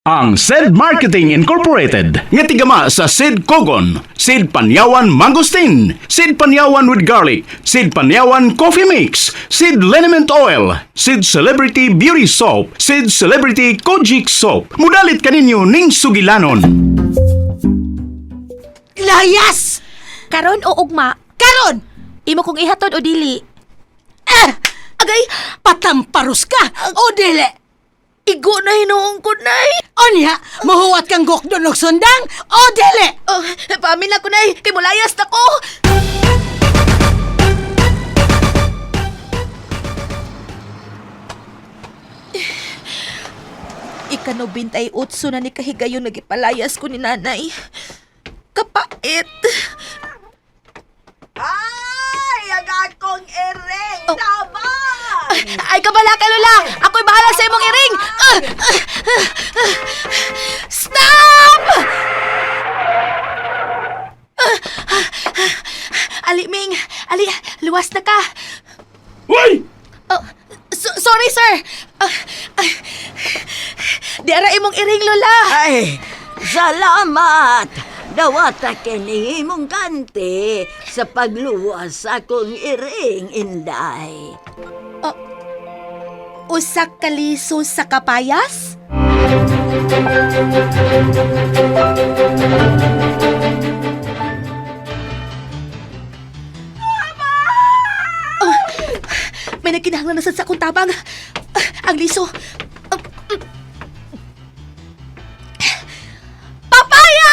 Ang Said Marketing Incorporated nga tigama sa Sid Kogon, Sid Panyawan Mangosteen, Sid Panyawan with Garlic, Sid Panyawan Coffee Mix, Sid Liniment Oil, Sid Celebrity Beauty Soap, Sid Celebrity Kojic Soap. Mudalit kaninyo ning sugilanon. Layas! Karon o ugma, Karon! imo kong ihatod o dili. Ah! Agay, Patamparus ka! O dili! igo na hinuong ko, Nay. Onya, mahuwat kang gokdon og sundang! O dili! Oh, paamin na ko, Nay. Kay mulayas na ko. Ika-98 na ni kahigayon nagipalayas ko ni nanay. Kapait. Ay, ang akong iring Oh. tabang! Ay, kabala ka, Lola! Ako'y bahala sa imong iring! Ah! Ah! Ah! Stop! Ah! Ah! Ah! Ali, Ming! Ali, luwas na ka! Uy! Oh, sorry, sir! Ah, ah. Di ara imong iring, Lola! Ay, salamat! Dawata kini imong kanti sa pagluwas sa akong iring, Inday. Usa ka liso sa kapayas? Oh, may nagkinahanglan na sad sa akong tabang. Ah, ang liso. Ah, Papaya!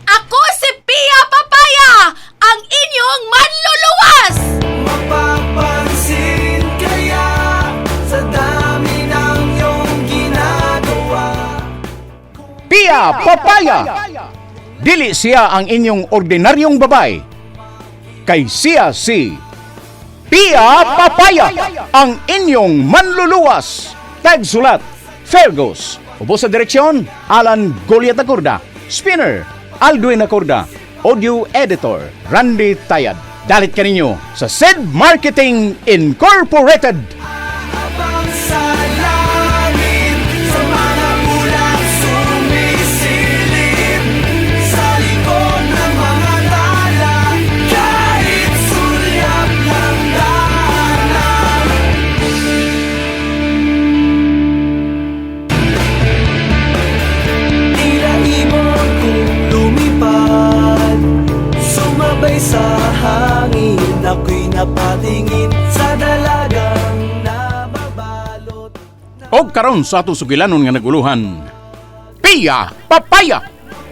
Ako si Pia Papaya, ang inyong manluluwas! Mapapansin kaya sa dami ng iyong ginagawa. Pia Papaya! Dili siya ang inyong ordinaryong babay. Kay siya si Pia Papaya, ang inyong manluluwas. Tagsulat, Fergus. Ubo sa direksyon, Alan Goliat Acorda. Spinner, Aldwin Acorda. Audio Editor, Randy Tayad. Dalit kaninyo sa Sid Marketing Incorporated. Habang sa langit, sa mga ulap sumisilip, sa likod ng mga tala, kahit sulyap ng daanan. Tila ibon kong lumipad, sumabay sa hangin, ako'y napatingin sa dalagang nababalot. Og karon sa atong sugilanon nga naguluhan. Pia Papaya!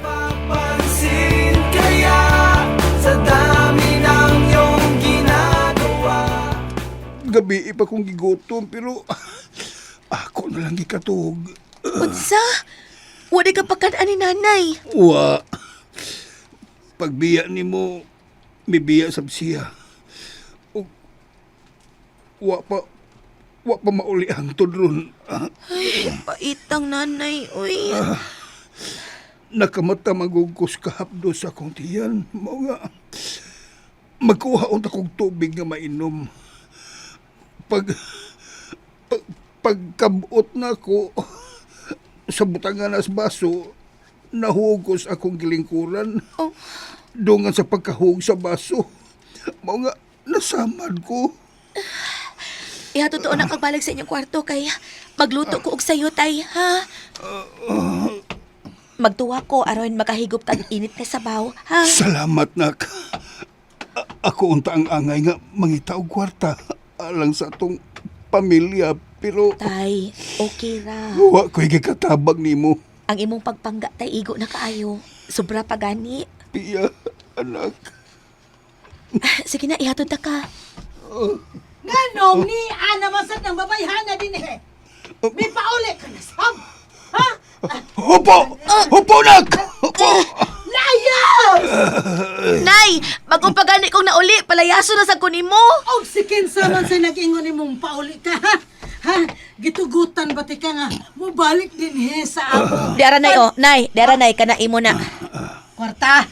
Papansin kaya sa dami ng iyong ginagawa. Gabi pa kong gigutom pero ako na lang gikatug. Unsa? Wala ka pagkaan ni nanay. Wa. Pagbiya nimo, mibiya sab siya. Ug wa pa mauli ang tudron. Ah, Paitang nanay, uy. Nakamata magugkos kahapdo sa akong tiyan. Mao nga magkuha unta kog tubig nga mainom. Pag, pag pagkabot na ko sa butangan as baso, nahugos akong gilingkuran. Oh. Dungan sa pagkahug sa baso. Mao nga nasamad ko. Iha, totoo na kag balag sa inyong kwarto kay magluto ko og sayo, tay, ha? Magtuwa ko aron makahigop kag init na sabaw, ha? Salamat, nak. Ako unta ang angay nga mangita og kwarta alang sa atong pamilya pero Tay, okay ra. wa ko'y gikatabang nimo. Ang imong pagpangga tay igo na kaayo. Sobra pa gani. Pia, anak. Ah, sige na, ihatod ta ka. Nganong ni Ana man sad ng babayhana din eh. May pauli ka na sab. Ha? Hupo! Hupo, nak! Hupo! Layas! Nay, bago pa gani kong nauli, palayaso na sa kunimo. Og si kinsa man sa nag-ingon nimong pauli ka ha? Ha? Gitugutan ba ti ka nga mubalik din he sa ako? Di ara nay oh, nay, di ara nay kana imo na. Kwarta.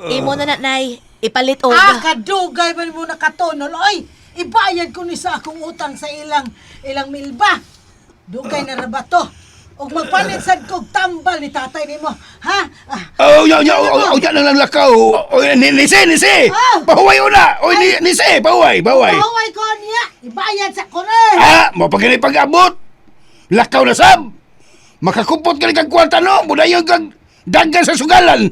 Imo na na nay, ipalit og. Ah, kadugay man mo nakatonol. Oy, ibayad ko ni sa akong utang sa ilang ilang milba. Dugay na ra ba to? Og magpalit sad kog tambal ni tatay nimo, ha? Ah, Oh, ya, ya, oh, oh, ya lang lang lakaw. Oh, ni, nisi, nisi. Ah! Pahuway una. Oh, ni, nisi, pahuway, pahuway. Pahuway ko niya. Ibayad sa kurer. Ah, mo pa kini pag-abot. Lakaw na sab. Makakupot ka ni kag kwarta no, mudayon kag daghan sa sugalan.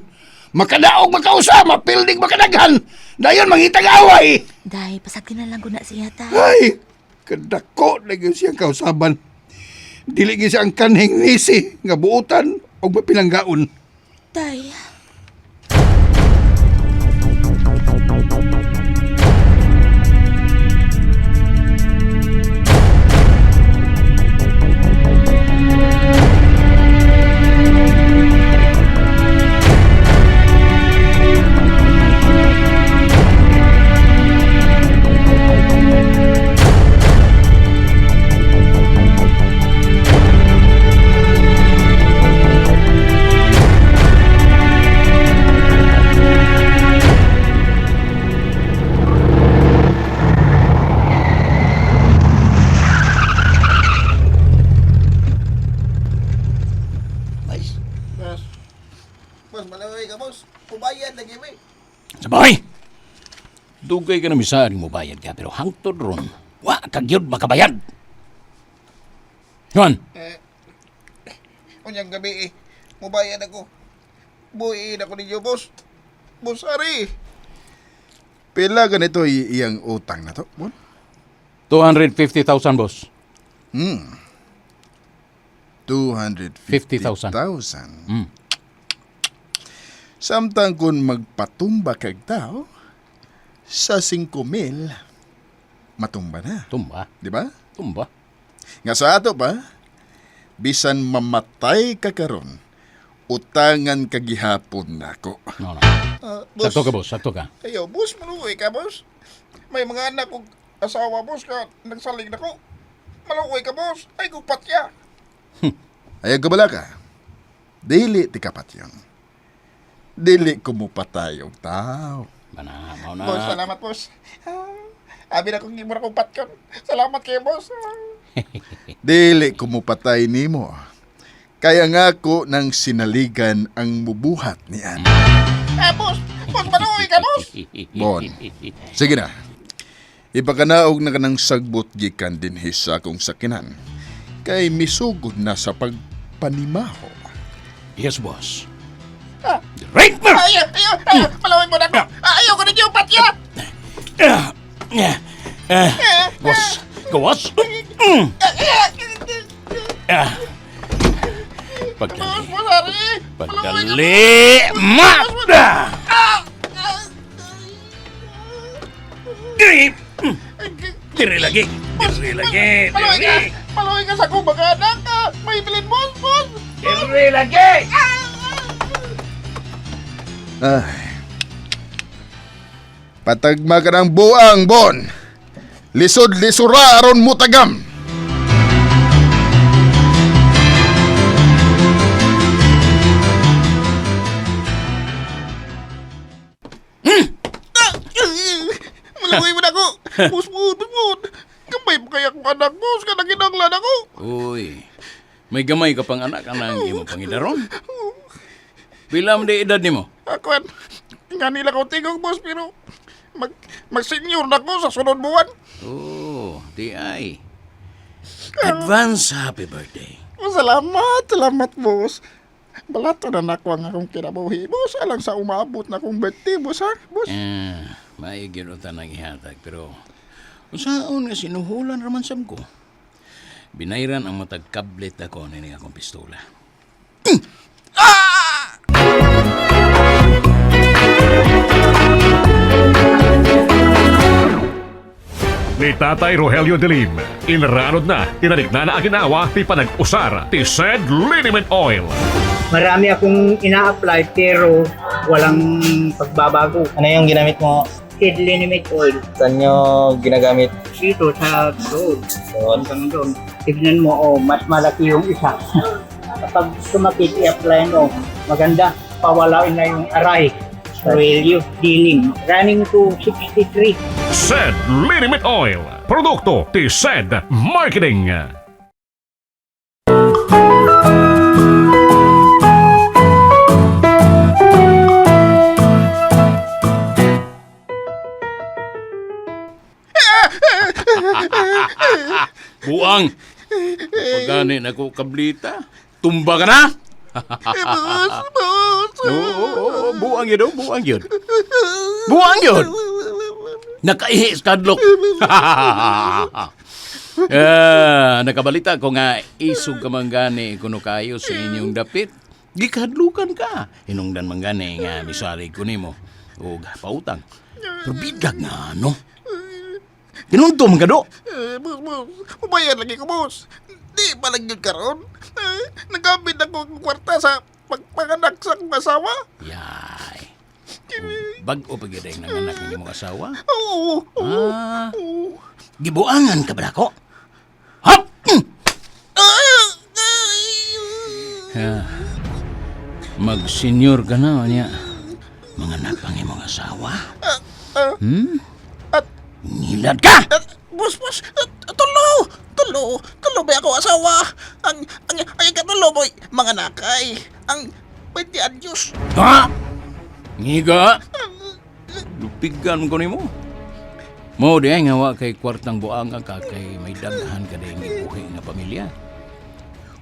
Makadaog makausa, mapilding makadaghan. Dayon mangitag away. Day, pasagdi na lang ko na siya, tay. Ay, kadako na gyud siyang kausaban. Dili gyud siya ang kanhing nisi nga buotan og mapilanggaon. Tay. Boss, malaway ka, boss. Pubayad lagi, we. Sabay! Dugay ka na misaring mo bayad ka, pero hangtod ron, wa ka gyud makabayad. Juan, Unyang gabi, eh. Mubayad ako. Buhiin ako ninyo, boss. Boss, ari. Pila ganito iyang utang na to, Bon? 250,000, boss. 250,000. Mm. Samtang kung magpatumba kag tao, sa 5,000, matumba na. Tumba, Di ba? tumba. Nga sa ato pa, bisan mamatay ka karon, utangan ka gihapon nako. No, no. Ah, boss. Sakto ka, boss. Sakto ka. Ayo, boss, maluoy ka, boss. May mga anak kong asawa, boss, ka nagsaling na ko. Maluoy ka, boss. Ay, gupat ya. Ayaw ka bala ka. Dili ti kapat yun. Dili kumupatay og tao. Bana, mao na. Boss, salamat, boss. Ah, abi na kong gimura kong patkon. Salamat kayo, boss. Dili kumupatay nimo. Kaya nga ko nang sinaligan ang mubuhat niyan. Ah, boss. Boss, maluoy ka, boss. Bon. Sige na. Ipakanaog na kanang sagbot gikan dinhi sa akong sakinan. Kay misugod na sa pagpanimaho. Yes, boss. Right na! Ayo, ayo, ayo. Maluoy mo na ako. Ah, ayaw ko ninyo, patya. Ah, ah, ah. Gawas, gawas. Mm. Ah. Boss, Pagdali, boss, ari. pagdali, ma! Ah. Diri! Diri lagi, diri lagi, Maluoy ka. diri. Maluoy ka sa akong mga anak. Ah, May bilin, boss, boss. Diri lagi! Ay. Patagma ka ng buang, Bon. Lisod lisura aron mutagam. Maluoy mo na ako. Boss, boss, boss. Kamay mo kaya akong anak, boss. Kanang kinanglan ako. Uy, may gamay ka pang anak anang imo pangidaron. Pila man di edad nimo? Ako, nga nila ko tingog, boss, pero mag, mag-senior na ko sa sunod buwan. Oh, di ay. Advance happy birthday. Oh, salamat, salamat, boss. Balato na nako ang akong kinabuhi, boss. Alang sa umabot na akong birthday, boss, ha? Boss. Ah, maigi ro tanang ihatag pero unsaon nga sinuhulan raman sab ko. Binayran ang matag kablet ako nining akong pistola. Ni Tatay Rogelio Delim, inranod na, tinarik na na aginawa, ti panag-usar, ti said liniment oil. Marami akong ina-apply pero walang pagbabago. Ano yung ginamit mo? Seed liniment oil Saan nyo ginagamit? dito sa road. Hanggang doon. Tignan mo, oh, mas malaki yung isa. Kapag sumakit, i-apply mo. Maganda, pawalain na yung aray. Roelio Dilim. Running to 63. Said liniment oil. Produkto ti said marketing. gani na ko kablita. Tumba ka na? Eh, boss, boss. Oo, oo, oo, buang yun, oh, buang yun. Buang yun! Nakaihi sa kadlok. Ah, nakabalita ko nga isog ka man gani kuno kayo sa inyong dapit. Gikadlukan ka. Hinungdan man gani nga misalig ko nimo og pautang. Pero bidag nga no. Tinunto man ka do. Eh, boss, boss. Ubayan lagi ko, boss. Di ba lang yun karon? Eh, nagamit ako ng kwarta sa pagpanganak sa akong asawa. Yay. Bag-o pa gyud ang nanganak ng imong asawa. Oo, oo, Ah. oo. Gibuangan ka ba nako? Hap! Ah, Ah, Mag-senior ka na, niya. Mga anak pang imong asawa. Hmm? Ngilad ka! Boss, boss, tulo, tulo, tulo ba ako asawa? Ang ikatulo boy, mga nakay. Ang 20 anyos. Ha? Ngiga? Lupigan ko nimo. Mo di ay nga wa kay kwartang buanga ka kay may daghan ka dahil gibuhi nga pamilya.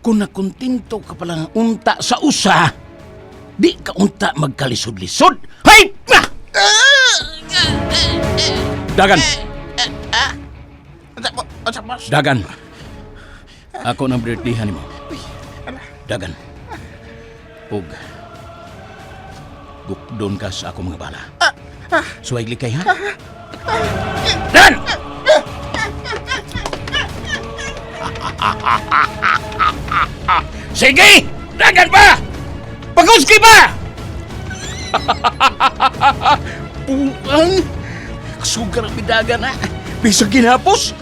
Kung nakontento ka pala nga unta sa usa, di ka unta magkalisod-lisod. Hay! Ma! Dagan! Unsa, boss? Dagan. Ako nang birthday nimo. Dagan. Ug gukdon ka sa ako mga bala. Suway likay ha? Dan! Sige! Dagan pa! Paguski pa! Buang! Kasugar ang bidagan ha! Bisag ginapos!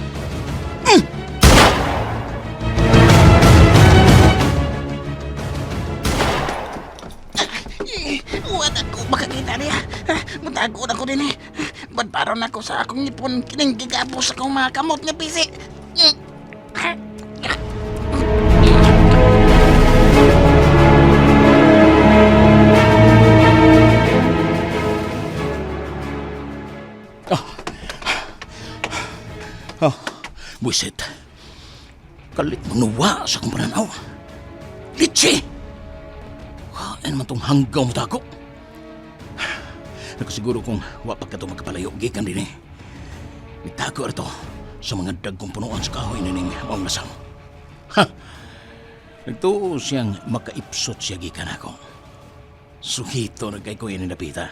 Wala ko makakita niya. Mutago na ko din eh. Badbaron ako sa akong ipon kining gigabos akong mga kamot nga pisi. Oh, buisit. Kalit manuwa sa akong pananaw. Litsi! Ano naman tong hanggaw mo tako? Nakasiguro kung wapak ka ito magkapalayo, gikan din eh. Itago ito sa mga dagkong punuan sa kahoy na ning maong lasang. Ha! Nagtuo siyang makaipsot siya gikan ako. Suhito na kay ko inindapita.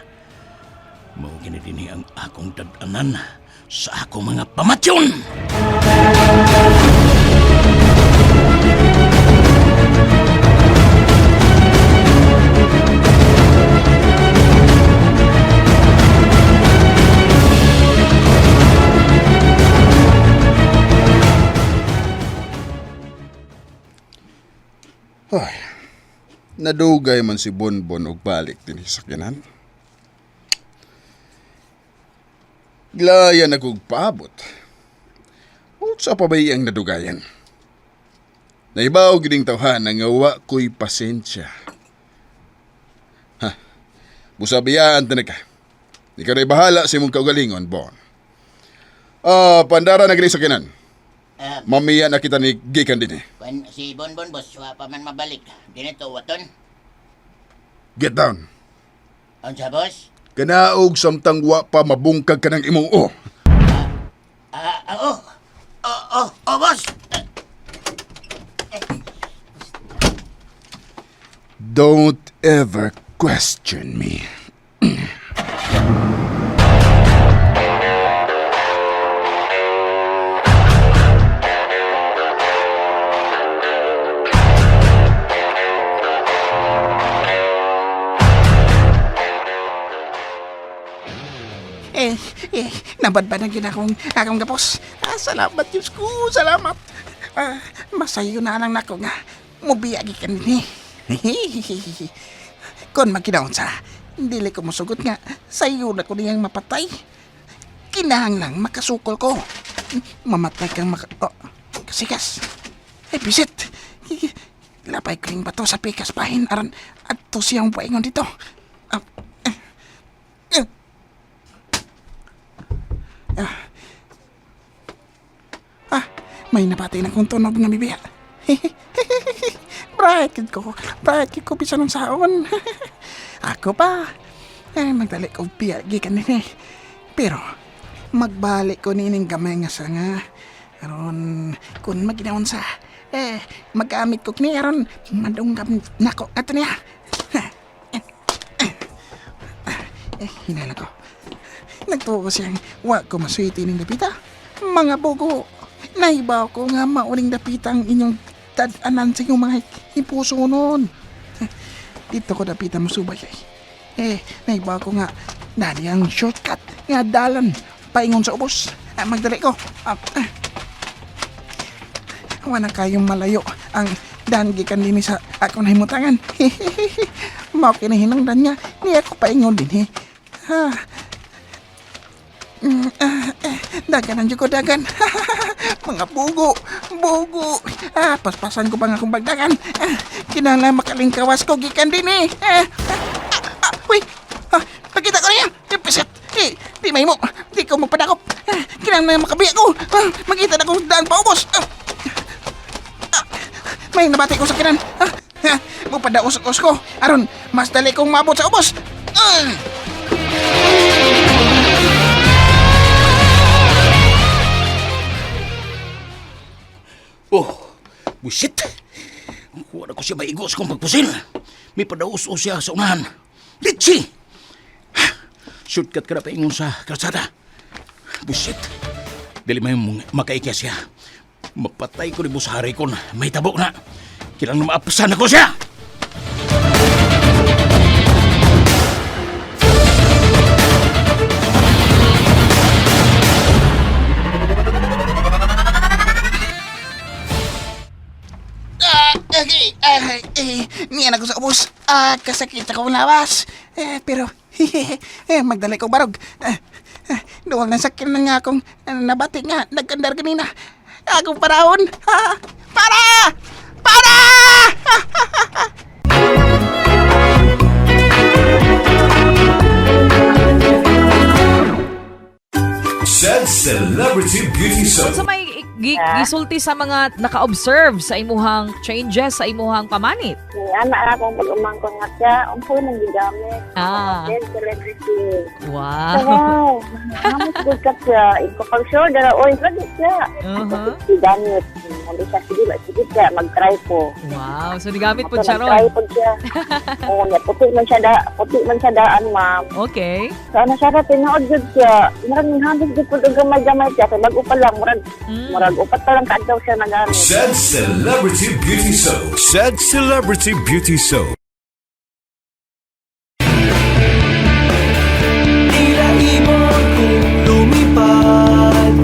Mao kini dinhi ang akong dadanan sa akong mga pamatyon! Ay, nadugay man si Bonbon og balik dinhi sa kinan. Glaya na kog paabot. Unsa pa ba iyang nadugayan? Naibaw gining tawhan nga wa ko'y pasensya. Ha, busabiyaan ta na ka. Ikaw na'y bahala sa imong kaugalingon, Bon. Ah, pandara na gini sa kinan. Mamiya na kita ni gikan din eh. Kwan, si Bonbon boss, wa pa man mabalik. Dinito, waton. Get down. Unsa boss? Kanaog samtang wa pa mabungkag ka ng imong o. Ah, ah, oh. Oh, oh, oh, boss. Don't ever question me. Eh, eh, nabadbadan yun akong gapos. Ah, salamat, Diyos ko, salamat. Ah, masayo na lang nako nga. Mubiyagi ka ni. Kung magkinaon sa, dili ko musugot nga, sayo na ko niyang mapatay. Kinahanglang makasukol ko. Mamatay kang maka... Oh, kasikas. Ay, bisit. Lapay ko yung bato sa pikas bahin aron adto siyang paingon dito. Ah, eh, eh. Ah, may napatay na kong tunog nga bibiya. Bright ko. Bright ko bisan ng saon. Ako pa. Eh, magdali ko biya gikan din eh. Pero, magbalik ko nining gamay nga sanga. Aron, kung maginaon sa, eh, magamit ko ni aron, madunggam nako ato niya. Eh, hinala ko. Nagtuo ko siyang wa ko masuiti ning dapita. Mga bugo, naibaw ko nga mauning dapita ang inyong tadanan sa inyong mga hipuso noon. Dito ko dapita musubay ay. Eh, naibaw ko nga nani ang shortcut nga dalan paingon sa ubos. Ah, magdali ko. Ah, ah. Wala kayong malayo ang dan gikan dinhi sa akong nahimutangan. Mao kinahinungdan nga niya ko paingon dinhi. Ah. Ah, eh, dagan ang ko dagan. Mga bugo, bugo. Ah, paspasan ko pa nga akong bagdagan. Ah, kinahanglan makalingkawas ko gikan din eh. Ah, ah, ah, uy, ah, pagkita ko niya. Eh, pisit. Eh, di may mo. Di ko magpadakop. Ah, kinahanglan makabiya ko. Ah, makita na kong daan paubos. Ah, ah, may nabati ko sa kinan. Ah, ah, mupadaos-os ko. Aron, mas dali kong maabot sa ubos. Ah! Oh, busit. Kuha na ko siya maigos kong pagpusil. May padaos-os siya sa unahan. Litsi! Shortcut ka na paingon sa kalsada. Busit. Dili may mong makaikya siya. Mapatay ko ni Busari kon may tabo na. Kilang na maapasan ako siya! Ah, okay. Ah, eh, niyan ako sa ubos. Ah, kasakit akong lawas. Eh, pero, eh, magdali ko barog. Ah, ah, duwag na sakit na nga akong ah, nabati nga, nagkandar kanina. Akong paraon. Ah, para! Para! Said Celebrity Beauty Soap. Sa may gisulti sa mga naka-observe sa imuhang changes sa imuhang pamanit. Anak akong pag-umangkon nga siya, umpo nang gigamit. Ah. Then celebrity. Wow. So, wow. Namos good ka siya. Ikaw sure, dara, oy, lagi siya. Uh-huh. Gigamit. Hindi siya, sige, sige siya, mag-try ko. Wow. So nigamit po So, siya nag-try ron. po siya. Oo, niya, puti man siya, da, puti man siya daan, ma'am. Okay. So, ano siya, ra, tinuod jud siya. Murag, nihagis jud po ang gamay-gamay siya. Kay bago pa lang, murag, murag, upat pa lang kaadlaw siya nagamit. Said Celebrity Beauty Soap. Said Celebrity Beauty Soap. Tila ibon kong lumipad,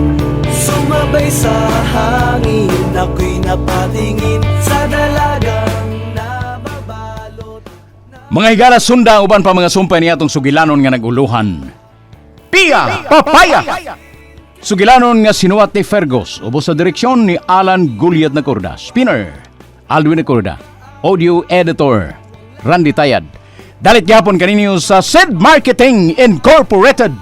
sumabay sa hangin. Ako'y napatingin sa dalagang nababalot. Mga higala sunda uban pa mga sumpay niya atong sugilanon nga naguluhan. Pia Papaya! Sugilanon nga sinuwat ni Fergus, ubos sa direksyon ni Alan Gulyat Nacorda. Spinner, Alwin Nacorda. Audio Editor, Randy Tayad. Dalit gyapon kaninyo sa Sid Marketing Incorporated.